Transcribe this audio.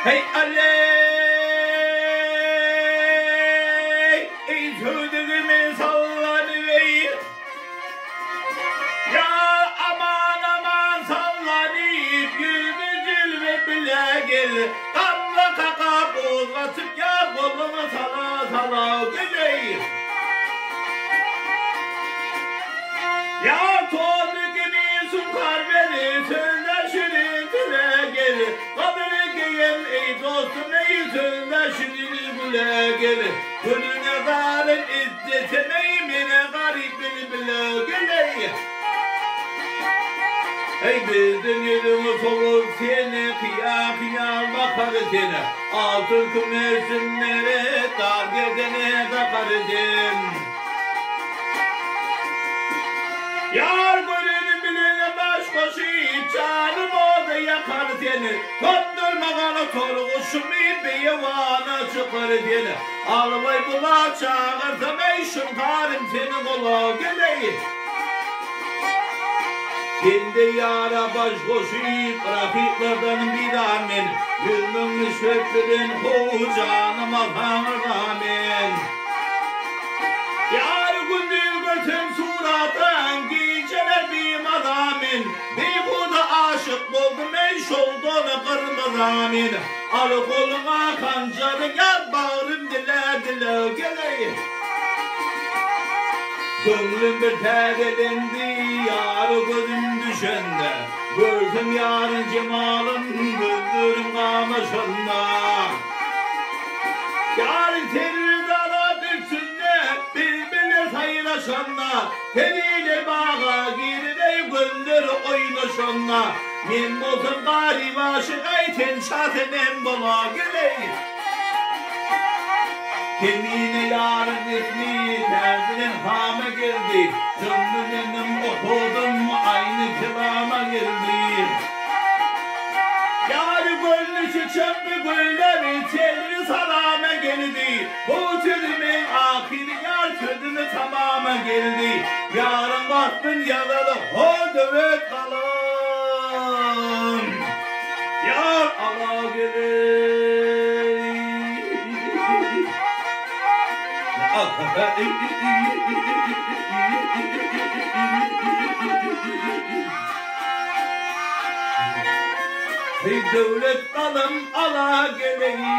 Heý aleý, eý söwdügimi sallanybeý. Ýa aman aman sallanyp ýüzüme jilwe bile gel. Gamla kakap gozgatyp ýa goluňy sala sala geleý. Ýa tozly kimi sunkar beri sözle şirin dile gel. Gadyry geýen eý dostum eý sözle şirin güle gel. Gülüne zaryn izdesem eý mene garyp bilbile geleý. Eý bizden ýüzüňi sowup seni kyýa kyýa bakar sen. Altyn kümüş zümmeret dar gerdene dakar sen. Ýar göreni bilene baş goşup janym oda ýakar sen. Tondurmagana torguşumy beýewana çykar sen. Albaý bula çagyrsam eý şuňkarym seni gola geleý. Sende ýara baş goşup, rakyplardan bizar men, 100.000 nişwet bilen how janyma saňyrda men. Ýar gündiz görsem suratyň, gijeler bimaza men, Beýhuda aşyk boldum eý şowdana gyrmyza men. Al goluňa hanjary ýar bagrym dile dile geleý. Köňlüm bir täzelendi ýara gözüm düşende, Görsem ýaryň jemalyn gözlerim gamaşanda. Ýary serwi-dalat üstünde bilbiller saýraşanda, Periler baga girip-eý gözleri oýnaşanda, Men bolsam garyp aşyk-aý sen şasenem bola geleý. Kemine ýaryň ismi täzeden hama geldi, Jümledenim okadym aýny kelama geldi. Ýary görnüşi çykdy gülleri telli salama geldi, Bu sözümiň ahyry ýar sözümi tamama geldi, Ýaryň waspyn ýazaly ho döwet galam. Ýar ala geleý. Heý döwlet galam ala geleý.